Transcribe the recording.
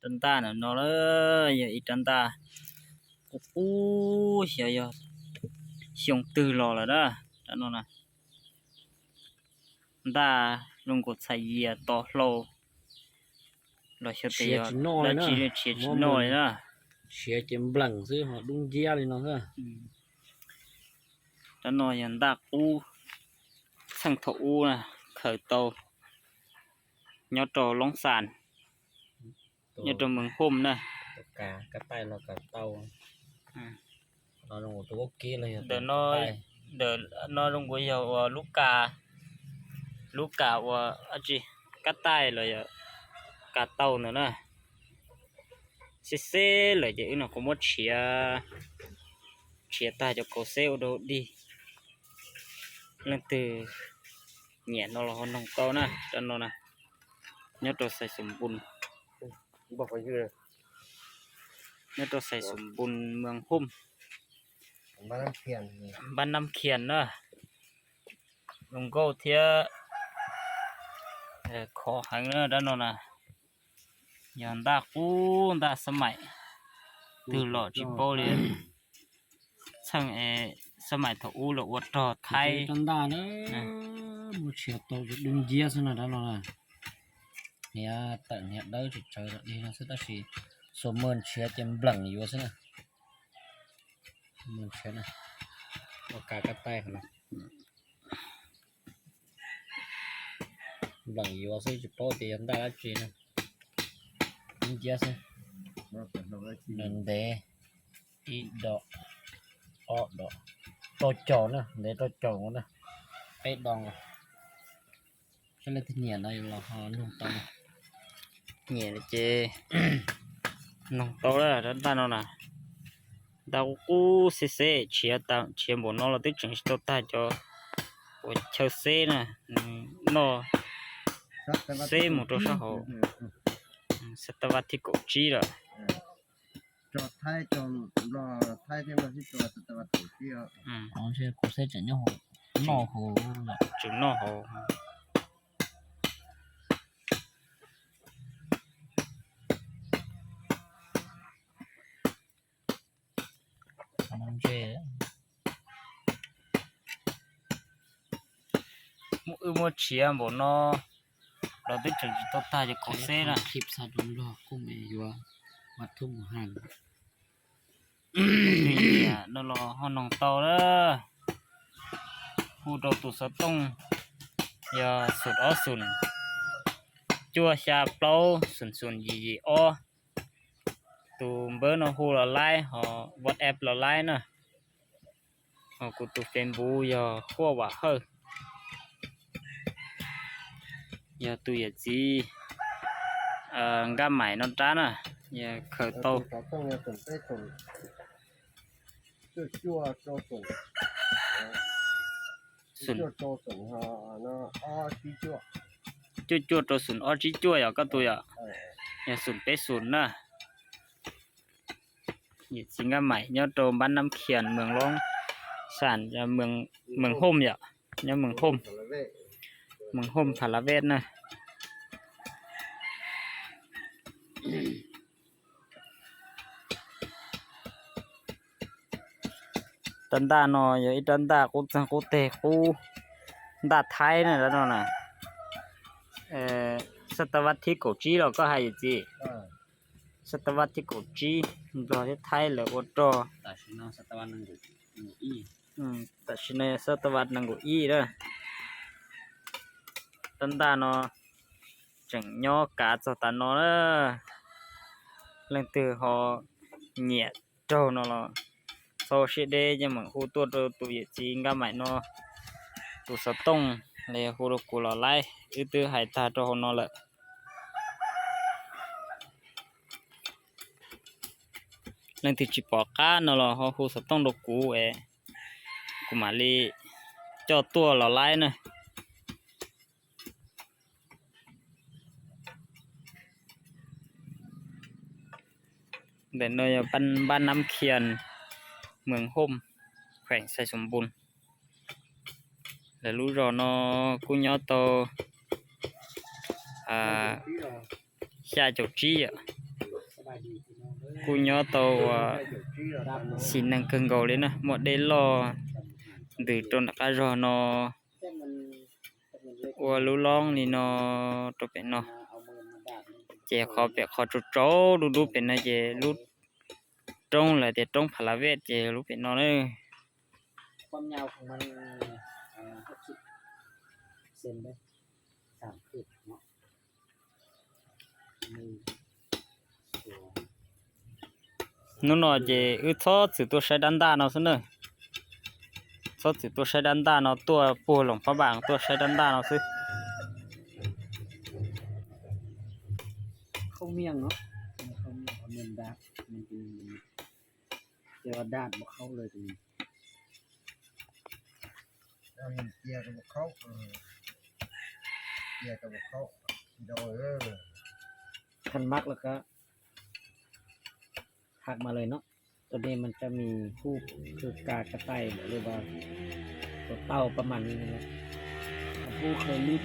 Rab ntaj ntawm no na, yog ib rab ntaj qub qub, xyov yog xyoo twg los lawm na. Rab no na, ntaj zoo nkaus txhais yias to hlau los xyov tes yog dab tsi li, tshiav tsis noj li na. Tshiav ces nplees xwb ho dub nciab li no xwb. Rab no yog ntaj qub txheej thaum ub na, khaws tau nyob rau Loob Xas, nyob rau Mees Hooj na. Ntawm no zoo nkaus yog uas lub ka, lub ka ua dab tsi, kab taij los yog ka tau ntawd na. Xeb xeb lawm ces wb no kuj muab tshiav, tshiav tag cov kauv xeb ua rau dig. Leej twg nyiam no los ho noog tau na, rab no na, nyob rau Xais Xum Npun, nyob rau Xais Xum Npun, Mees Hooj, Npab Nab Khias na. Zoo nkauj thiab khov heev na rab no na. Yog ntaj qub ntaj xab maim twg los tsis paub li. Txheej xab maim thaum ub los ua rog Thaib. Rab ntaj na, muab tshiav tau dub nciab xwb no rab no na. Hniav tawm hniav dawb tsawv tsawv dig no xwb tab sis xuas maj tshiav ces nplees yuav xwb na. Maj tshiav na, ua ka kab taij qhov no. Nplees yuav xwb tsis paub tias yog ntaj dab tsi na. Dub nciab xwb. Nws ntev ib do, ob do, rau caum na, ntev rau caum na, peb do. Saib leej twg nyiam no los ho noog tau. Nyiam ces noog tau lawm rab ntaj no na. Ntaj qub qub xeb xeb, tshiav npaum no los twb tseem tsis tau tag cov uas chaw xeb na, noj xeb mus rau sab hauv. Xab tab vaj thib kaum tsib lawm. Kuv xeb tseem nyob hauv, noj hauv, tseem noj hauv. Wb muab tshiav npaum no los twb tseem tsis tau tag cov kauv xeb na. Kuj me yuav mas thub mus hais. Leej twg nyiam no los ho noog tau na. Hu rau tus xov tooj yog xoom ob xoom cuaj xya plaub xoom xoom yim yim ob. Tus npawb no hu los laib, ho WhatsApp los laib na. Ho kuv tus Facebook yog Huaj Vam Hawj. Yog tus yawm txiv Nkaj Maim no rab na, yog khaws tau. Cuaj cuaj rau xoom ob tsib cuaj yog koj tus yom? Yog xoom peb xoom na. Yawm txiv Nkaj Maim nyob rau Npab Nab Khias, Mees Loob Xas, Mees Hooj yom, nyob Mees Hooj, Mees Hooj Pha La Vej na. Rab ntaj no yog ib rab ntaj qub txeeg qub teg qub, ntaj Thaib na rab no na. Xab ta vaj thib kaum tsib los koj hais yawm txiv? Xab ta vaj thib kaum tsib, Nplog thiab Thaib lawv ua rog. Tam sim no xab ta vaj nees nkaum ib na. Rab ntaj no tseem nyob kav txog tas no na. Leej twg ho nyiam raug no los txhob siab deb, yeej meem hu tuaj rau tus yawm txiv Nkaj Maim no tus xov tooj, los yog hu rau kuv los laib, wb twb hais tag rau hauv no lawm. Leej twg tsis pom qab no los ho hu xov tooj rau kuv es kuv mam li coj tuaj los laib na. Ntawm no yog Npab Nab Khias, Mees Hooj, kheem Xais Xoom Npoos. Lawv lub zos no kuj nyob tau xya caum tsib yom. Kuj nyob tau ua xis neeg kawg nkaus li na, muaj dej loj ntws rau nram qab zog no, ua lub loob li no rau pem no. Ces qhov pem qhov tsaus tsaus dub dub pem no ces lub roob lawv tias roob Pha La Vej ces lub pem no na. Hnub no ces wb txhob txwm tuaj saib dab ntaj no xwb na. Txhob txwm tuaj saib dab ntaj no, tuaj puag Loos Phab Npas tuaj saib dab ntaj no xwb. Thắc mắc là có thắc mắcเลยเนาะ ตัวนี้มันจะมีรูปคือกากระต่ายหรือว่าตัวเต่าประมาณนี้นั่นแหละ รูปเคยรูป